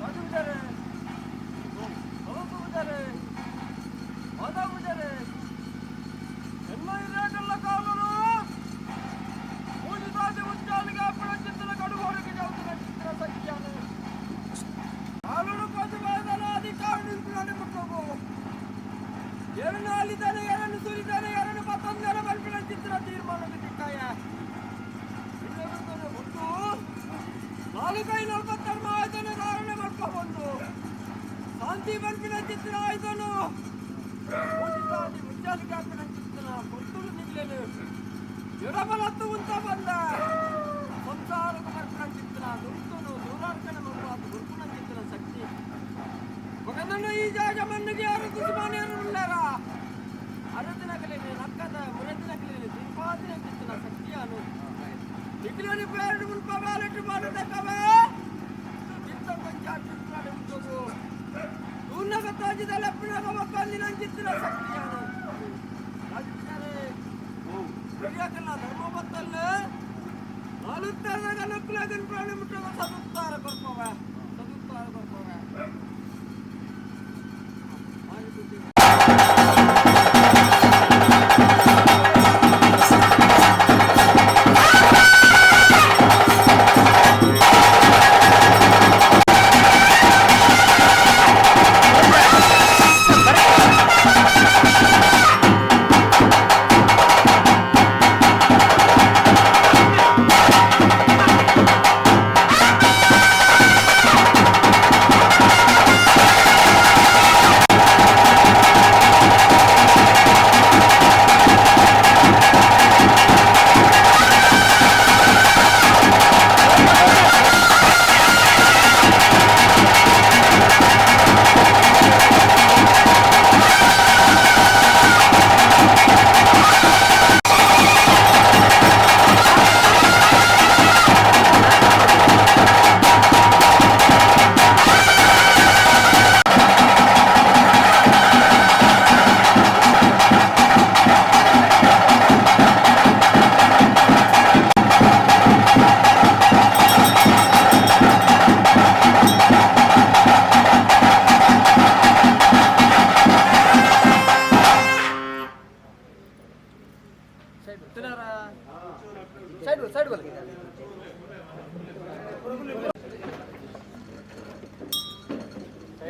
ರಾಜು ಪೂಜಾರಿ, ಹೌದು ಪೂಜಾರಿ, ಮಾತಾ ಪೂಜಾರಿ, ಎನ್ನ ಇರಾಕಲ್ಲ ಕಾಲರು, ಪೂಜಿತಾದಿ ಉಚ್ಚಾಲಿಗೆ ಅಪ್ಪಣ ಚಿತ್ತನ ಕಡುಗೋರಿಗೆ ಜಾವುದಿನ ಚಿತ್ರ ಸಖ್ಯಾನ. ನಲ್ಪತ್ತೆರಡು ಆಯ್ದನು ಧಾರಣೆ ಮಾಡ್ಕೊಬಂದು ಶಾಂತಿ ಬರ್ಪಿನ ಚಿತ್ರ ಆಯ್ದನು ಮುಚ್ಚಾಲಿಕೆ ಹಾಕಿನ ಚಿತ್ರನ ಕೊತ್ತಲು ನಿಲ್ಲೇನು ಎಡಬಲತ್ತು ಉಂತ ಬಂದ ಸಂಸಾರಕ್ಕೆ ಬರ್ಪಿನ ಚಿತ್ರ ದುರ್ತನು ದೂರಾರ್ಕಣ ಮಲ್ಪಾತು ಗುರುಪುನ ಚಿತ್ರ ಶಕ್ತಿ ಮಗದನ್ನು ಈ ಜಾಗ ಮಣ್ಣಿಗೆ ಯಾರು ದುಶ್ಮಾನಿಯರು ಉಳ್ಳಾರ ಅರದಿನಗಲೇನೆ ನಕ್ಕದ ಮುರದಿನಗಲೇನೆ ದೀಪಾದಿನ ಚಿತ್ತಿನ ಶಕ್ತಿಯಾನು ನಿಖಿಲನಿ పేరు మున్ప బ్యాలెట్ బాలుటకవే ಚಿತ್ತ ಕೊಂಚ ಚಿತ್ರ ಮುಟ್ಟಗು ತೂರ್ನಗ ತೋಜಿದ ಲೆಪ್ಪಿನಗ ಒಕ್ಕಂದಿನ ಚಿತ್ತಿನ ಶಕ್ತಿಯಾನು ರಾಜಕೀಯ ಹಿರಿಯಕಲ್ಲ ಧರ್ಮ ಬತ್ತಲ್ಲ ನಾಲುತ್ತರದ ನಕ್ಕುಲಗನ್ ಪ್ರಾಣಿ ಮುಟ್ಟಗ ಸದುತ್ತಾರ ಕೊರ್ಪವ ಸದುತ್ತಾರ ಕೊರ್ಪವ. ಸೈಡ್ ಸೈಡ್ ಬಲ್ಲಿ.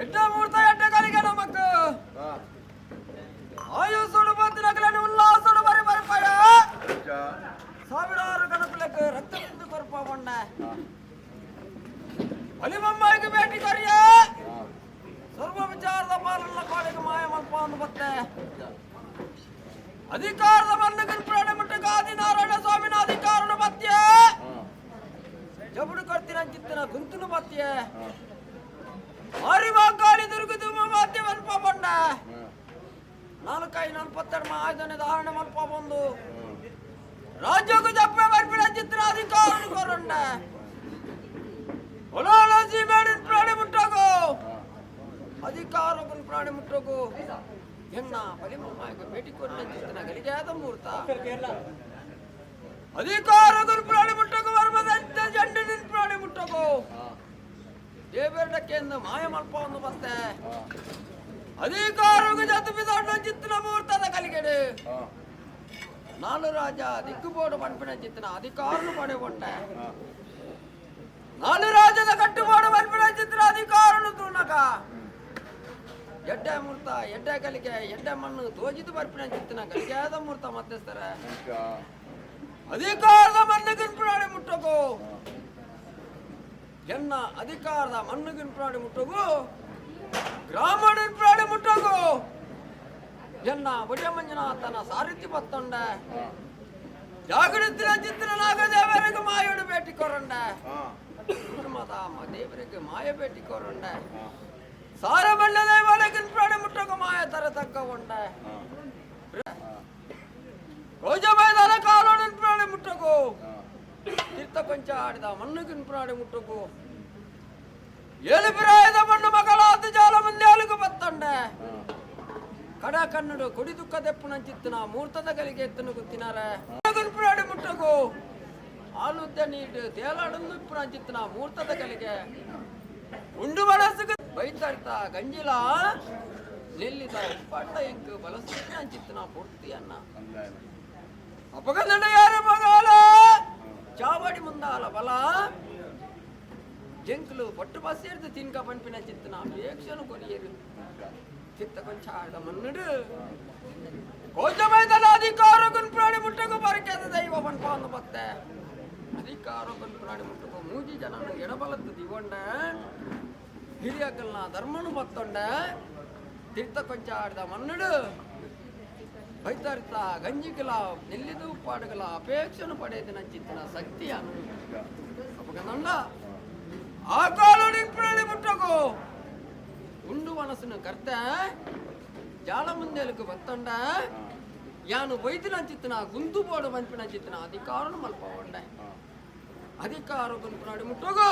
ಎಡ್ಡ ಮೂರ್ತ ಎಡ್ಡ ಕಲಿಗೆ ನಮಕ್ ಆಯುಸ್ಸುಡು ಬಂದಿನಗಲನ್ನು ಉಲ್ಲಾಸುಡು ಬರಿ ಬರಿಪಯ ಸಾವಿರಾರು ಗಣಕುಲಕ್ಕೆ ರಕ್ತ ಬಿಂದು ಕೊರಪ ಬಣ್ಣ ಬಲಿಬೊಮ್ಮಾಯಿಗೆ ಭೇಟಿ ಕೊರಿಯ ಸರ್ವ ವಿಚಾರದ ಪಾಲನ್ನ ಕೋಡೆಗೆ ಮಾಯ ಮಲ್ಪ ಅಂದು ಬತ್ತೆ ಅಧಿಕಾರದ ಮಣ್ಣು ಪ್ರಾಣ ಮುಟ್ಟಕ್ಕೆ ಆದಿನಾರಾಯಣ ಸ್ವಾಮಿನ ಅಧಿಕಾರನು ಬತ್ಯ ಜಬುಡು ಕರ್ತಿನ ಚಿತ್ತನ ಗುಂತುನು ಬತ್ಯ ಆರಿವಾಕಾಳಿ ದುರ್ಗದುಮ ಮಾಧ್ಯ ಮಲ್ಪ ಬಣ್ಣ ನಾಲ್ಕೈ ನಲ್ಪತ್ತೆರಡು ಆಯ್ದನೆ ಧಾರಣೆ ಮಲ್ಪ ಬಂದು ರಾಜ್ಯಕ್ಕೂ ಜಪ್ಪೆ ಬರ್ಪಿನ ಚಿತ್ರ ಅಧಿಕಾರನು ಕೊರಂಡ ಹೊಲಾಳ ಸೀಮೇಡಿನ ಪ್ರಾಣಿ ಮುಟ್ಟಗು ಅಧಿಕಾರಕ್ಕೂ ಪ್ರಾಣಿ ಮುಟ್ಟಗು ಎಣ್ಣ ಬಲಿಮಮ್ಮಾಯಿಗೆ ಭೇಟಿ ಕೊರಿನ ಚಿತ್ತನ ಗಲಿಗೆಯಾದ ಮೂರ್ತ ಅಧಿಕಾರಕ್ಕೂ ಪ್ರಾಣಿ ಮುಟ್ಟಗು ವರ್ಮದಂತ ಜಂಡಿನ ಪ್ರಾಣಿ ಮುಟ್ಟಗು ದೇವರಡಕ್ಕೆಂದು ಮಾಯ ಮಲ್ಪ ಒಂದು ಬತ್ತೆ ಅಧಿಕಾರಕ್ಕೂ ಜತು ಬಿದೊಡ್ಡ ಚಿತ್ತನ ಮುಹೂರ್ತದ ಕಲಿಗೆಡು ನಾಲು ರಾಜ ದಿಕ್ಕುಬೋಡು ಪನ್ಪಿನ ಚಿತ್ತನ ಅಧಿಕಾರನು ಪಡೆಕೊಂಡೆ ನಾಲು ರಾಜದ ಕಟ್ಟುಬೋಡು ಪನ್ಪಿನ ಚಿತ್ರ ಅಧಿಕಾರನು ತೂನಕ ಎಡ್ಡೆ ಮೂರ್ತ ಎಡ್ಡೆ ಕಲಿಕೆ ಎಡ್ಡೆ ಮಣ್ಣು ತೋಜಿದು ಬರ್ಪಿನ ಚಿತ್ತನ ಕಲಿಕೆಯಾದ ಮೂರ್ತ ಮಧ್ಯಸ್ಥರ ಅಧಿಕಾರದ ಮಣ್ಣು ಪ್ರಾಣಿ ಮುಟ್ಟಗು ಎನ್ನ ಅಧಿಕಾರದ ಮಣ್ಣುಗಿನ ಪ್ರಾಣಿ ಮುಟ್ಟಗು ಗ್ರಾಮಡಿನ ಪ್ರಾಣಿ ಮುಟ್ಟಗು ಎನ್ನ ಒಡೆಯ ಮಂಜುನಾಥನ ಸಾರಥಿ ಬತ್ತೊಂಡ ಜಾಗೃತಿನ ಚಿತ್ರ ನಾಗದೇವರಿಗೆ ಮಾಯೋಡು ಭೇಟಿ ಕೊರಂಡ ಕುಟುಂಬದ ದೇವರಿಗೆ ಮಾಯ ಭೇಟಿ ಕೊರಂಡ ಸಾರಬಳ್ಳ ದೇವಾಲಯಕ್ಕೆ ಪ್ರಾಣಿ ಮುಟ್ಟಗು ಮಾಯ ತರ ತಕ್ಕ ಉಂಡ ರೋಜಬೈದನ ಕಾಲೋಡಿನ ಪ್ರಾಣಿ ಮುಟ್ಟಗು ತೀರ್ಥ ಕೊಂಚ ಆಡಿದ ಮಣ್ಣುಗಿನ ಪ್ರಾಣಿ ಮುಟ್ಟಗು ಏಳು ಬಿರಾಯದ ಮಣ್ಣು ಮಗಲಾದ ಜಾಲ ಮುಂದೆ ಬತ್ತಂಡೆ ಕಡ ಕನ್ನಡು ಕೊಡಿ ದುಃಖ ದೆಪ್ಪುನ ಚಿತ್ತನ ಮೂರ್ತದ ಗಲಿಗೆ ಎತ್ತನು ಗೊತ್ತಿನಾರೆ ಪ್ರಾಣಿ ಮುಟ್ಟಗು ಆಲುದ್ದ ನೀಡು ತೇಲಾಡನ್ನು ಇಪ್ಪುನ ಚಿತ್ತನ ಮೂರ್ತದ ಕಲಿಗೆ ಉಂಡು ಮನಸ್ಸುಗೆ ಬೈತರ್ತ ಗಂಜಿಲ ನೆಲ್ಲಿದ ಉಪ್ಪಂಡ ಎಂಕು ಬಲಸುತ್ತಿನ ಚಿತ್ತನ ಪೂರ್ತಿಯನ್ನ ಅಪಗಂಡ ಯಾರು ಮಗಾಲ ಚಾವಡಿ ಮುಂದಾಲ ಬಲ ಜಂಕ್ಲು ಪಟ್ಟು ಬಸ್ಸೇರ್ದು ತಿನ್ಕ ಪನ್ಪಿನ ಚಿತ್ತನ ಅಪೇಕ್ಷನು ಕೊರಿಯರು ಚಿತ್ತ ಕೊಂಚ ಆಡ ಮನ್ನುಡು ಕೋಜಮೈದನ ಅಧಿಕಾರ ಪ್ರಾಣಿ ಮುಟ್ಟಗು ಬರಕೆದ ದೈವ ಪನ್ಪ ಅಂದು ಬತ್ತೆ ಅಧಿಕಾರ ಪ್ರಾಣಿ ಮುಟ್ಟಗು ಮೂಜಿ ಜನ ಎಡಬಲದ್ದು. ದಿಗೊಂಡ ಹಿರಿಯಕಲ್ನ ಧರ್ಮನು ಬತ್ತೊಂಡ ತೀರ್ಥ ಕೊಂಚ ಆಡಿದ ಮನ್ನಡು ಬೈತಾರಿತ ಗಂಜಿಗಲ ನೆಲ್ಲಿದು ಪಾಡುಗಳ ಅಪೇಕ್ಷೆನು ಪಡೆಯದು ನಂಚಿತ್ತಿನ ಶಕ್ತಿಯನ್ನು ಅಪಗಂದ ಆ ಕಾಲೋಡಿ ಪ್ರಾಣಿ ಮುಟ್ಟಗೋ ಉಂಡು ಮನಸ್ಸನ್ನು ಕರ್ತ ಜಾಲ ಮುಂದೆಲಕ್ಕೆ ಬತ್ತೊಂಡ ಯಾನು ವೈದ್ಯನಂಚಿತ್ತಿನ ಗುಂತು ಬೋಡು ಮಂಪಿನಂಚಿತ್ತಿನ ಅಧಿಕಾರನು ಮಲ್ಪ ಒಂಡೆ ಅಧಿಕಾರ ಗುಂಪುನಾಡಿ ಮುಟ್ಟೋಗು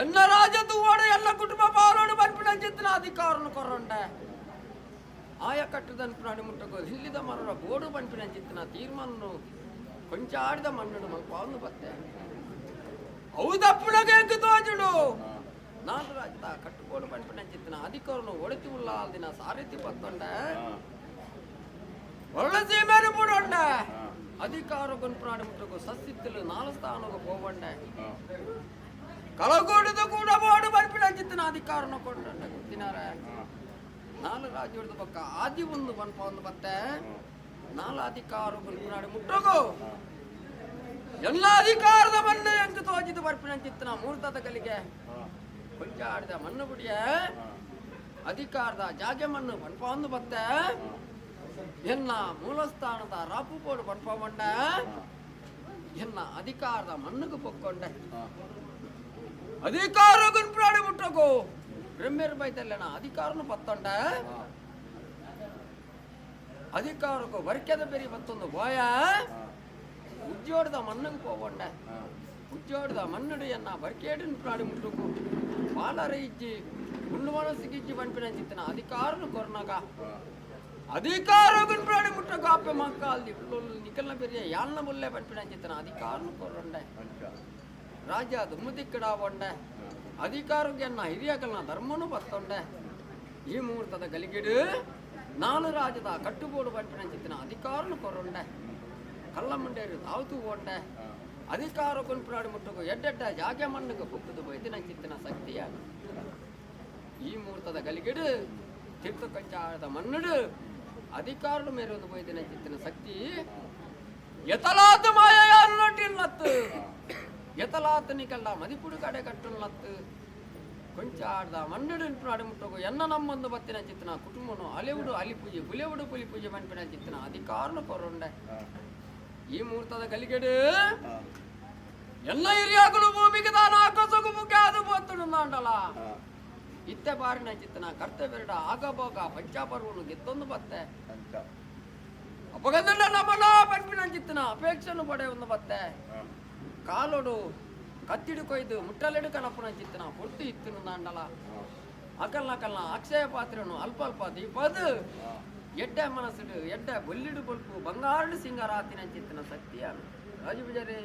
ಎನ್ನ ರಾಜ ತೂವಾಡು ಎಲ್ಲ ಕುಟುಂಬ ಬಾರೋಡು ಮನ್ಪಿನಂಚಿತ್ತಿನ ಅಧಿಕಾರನು ಕೊರೊಂಡೆ ಆಯ ಕಟ್ಟದನ್ಪುನಾಡಿ ಮುಟ್ಟಗೋ ಇಲ್ಲಿದ ಮರರ ಬೋಡು ಪನ್ಪಿನಂಚಿತ್ತಿನ ತೀರ್ಮಾನನು ಕೊಂಚ ಆಡಿದ ಮಣ್ಣು ಮಲ್ಪ ಬತ್ತೆ ಹೌದಪ್ಪುನಗೆ ತೋಜುಡು ನಾನು ರಾಜದ ಕಟ್ಟುಬೋಡು ಪನ್ಪಿನಂಚಿತ್ತಿನ ಅಧಿಕಾರನು ಒಡತಿ ಉಳ್ಳಾಲ್ದಿನ ಸಾರಥಿ ಬತ್ತೊಂಡೆ ಒಳ್ಳೆ ಸೀಮೆನು ಬುಡೊಂಡೆ ಅಧಿಕಾರ ಗುಂಪುನಾಡಿ ಮುಟ್ಟಗು ಸಸ್ಸಿತ್ತಲು ನಾಲು ಸ್ಥಾನకు పోవంಡೆ ಕಳಗೂಡದ ಕೂಡ ಬೋಡು ಪನ್ಪಿನಂಚಿತ್ತಿನ ಅಧಿಕಾರನು ಕೊಂಡಂಡೆ ಗೊತ್ತಿನಾರೆ ನಾಲು ರಾಜ್ಯದ ಪಕ್ಕ ಆದಿ ಒಂದು ಪನ್ಪ ಒಂದು ಬತ್ತೆ ನಾಲು ಅಧಿಕಾರ ಗುಂಪುನಾಡಿ ಮುಟ್ಟಗು ಎಲ್ಲ ಅಧಿಕಾರದ ಮಣ್ಣು ಎಂತ ತೋಜಿದ್ದು ಬರ್ಪಿನಂಚಿತ್ತಿನ ಮೂರ್ತದ ಕಲಿಗೆ ಕೊಂಚ ಆಡಿದ ಮಣ್ಣು ಬಿಡಿಯ ಅಧಿಕಾರದ ಜಾಗೆ ಮಣ್ಣು ಪನ್ಪ ಒಂದು ಬತ್ತೆ ಎನ್ನ ಮೂಲಸ್ಥಾನದ ರಾಪು ಬೋಡು ಪನ್ಪ ಬಂಡ ಎನ್ನ ಅಧಿಕಾರದ ಮಣ್ಣುಗೆ ಪೊಕ್ಕೊಂಡೆ ಅಧಿಕಾರ ಗುಂಪುನಾಡಿ ಮುಟ್ಟಗು ಬ್ರಹ್ಮೇರು ಬೈತಲ್ಲೇನ ಅಧಿಕಾರನು ಪತ್ತೊಂಡೆ ಅಧಿಕಾರಕ್ಕೂ ವರ್ಕೆದ ಬೆರಿ ಬತ್ತೊಂದು ಬೋಯ ಉಜ್ಜೋಡದ ಮಣ್ಣುಗೆ ಪೋವಂಡೆ ಉಜ್ಜೋಡದ ಮಣ್ಣುಡು ಎನ್ನ ಬರ್ಕೇಡಿನ ಪ್ರಾಣಿ ಮುಟ್ಟುಕು ಬಾಲರ ಇಜ್ಜಿ ಉಂಡು ಮನಸ್ಸಿಗೆ ಇಜ್ಜಿ ಪನ್ಪಿನ ಚಿತ್ತನ ಅಧಿಕಾರನು ಕೊರ್ನಾಗ ಅಧಿಕಾರ ಪ್ರಾಣಿ ಮುಟ್ಟకు ಅಪ್ಪೆ ಮಕ್ಕಲ್ಲಿ ನಿಕಲ್ನ பெரிய ಯಾಲ್ನ ಮುಲ್ಲೆ ಪನ್ಪಿನ ಚಿತ್ತನ ಅಧಿಕಾರನು ಕೊರೊಂಡೆ ರಾಜ ದುಮ್ಮದಿಕ್ಕಡ ಒಂಡೆ ಅಧಿಕಾರಕ್ಕೆ ಎನ್ನ ಹಿರಿಯಕಲ್ನ ಧರ್ಮನು ಬತ್ತೊಂಡೆ ಈ ಮುಹೂರ್ತದ ಗಲಿಗಿಡು ನಾಲು ರಾಜದ ಕಟ್ಟುಬೋಡು ಪನ್ಪಿನ ಚಿತ್ತನ ಅಧಿಕಾರನು ಕೊರೊಂಡೆ ಕಲ್ಲಮುಂಡೇರು ತಾವ್ತು ಓಂಡೆ ಅಧಿಕಾರ ಕೊನ್ಪುನಾಡಿ ಮುಟ್ಟುಕು ಎಡ್ಡೆಡ್ಡ ಜಾಗೆ ಮಣ್ಣುಗೆ ಪುಕ್ಕದು ಬೈದಿನ ಚಿತ್ತಿನ ಶಕ್ತಿಯ ಈ ಮುಹೂರ್ತದ ಗಲಿಗಿಡು ತೀರ್ಥ ಕಂಚಾಳದ ಮಣ್ಣುಡು ಅಧಿಕಾರಡು ಮೇರೊಂದು ಬೈದಿನ ಚಿತ್ತಿನ ಶಕ್ತಿ ಎತಲಾತ ಮಾಯೆಯನ್ನೊಟ್ಟಿಲ್ಲತ್ತು ಎತಲಾತನಿಕಲ್ಲ ಮದಿಪುಡು ಕಡೆ ಕಟ್ಟುಲ್ಲತ್ತು ಕೊಂಚ ಆಡ್ದ ಮಣ್ಣುಡು ನಾಡಿ ಮುಟ್ಟೋಗು ಎನ್ನ ನಮ್ಮೊಂದು ಬತ್ತಿನ ಚಿತ್ತನ ಕುಟುಂಬನು ಅಲೆವುಡು ಅಲಿ ಪೂಜೆ ಬುಲೆವುಡು ಪುಲಿ ಪೂಜೆ ಮನ್ಪಿನ ಚಿತ್ತನ ಅಧಿಕಾರನು ಕೊರೊಂಡೆ ಈ ಮುಹೂರ್ತದ ಗಲಿಗೆಡು ಎಲ್ಲ ಹಿರಿಯಾಗಲು ಭೂಮಿಗೆ ತಾನು ಆಕಾಶಕ್ಕೂ ಮುಖ್ಯ ಅದು ಬತ್ತುಂಡಲ್ಲ ಇತ್ತೆ ಬಾರಿನ ಚಿತ್ತನ ಕರ್ತವ್ಯಡ ಆಗಬೋಗ ಪಂಚಾಪರ್ವನು ಗೆದ್ದೊಂದು ಬತ್ತೆ ಅಪಗಂದ ನಮ್ಮನ ಪಂಪಿನ ಚಿತ್ತನ ಅಪೇಕ್ಷೆನು ಪಡೆ ಒಂದು ಬತ್ತೆ ಕಾಲೋಡು ಕತ್ತಿಡು ಕೊಯ್ದು ಮುಟ್ಟಲೆಡು ಕಣಪ್ಪನ ಚಿತ್ತನ ಪೊರ್ತು ಇತ್ತನು ನಾಂಡಲ ಅಕಲ್ನ ಕಲ್ನ ಅಕ್ಷಯ ಪಾತ್ರೆನು ಅಲ್ಪ ಅಲ್ಪ ದೀಪದು ಎಡ್ಡೆ ಮನಸ್ಸುಡು ಎಡ್ಡೆ ಬೊಲ್ಲಿಡು ಬೊಲ್ಪು ಬಂಗಾರಡು ಸಿಂಗಾರ ಆತಿನ ಚಿತ್ತನ ಶಕ್ತಿಯ ರಾಜು ಪೂಜಾರಿ.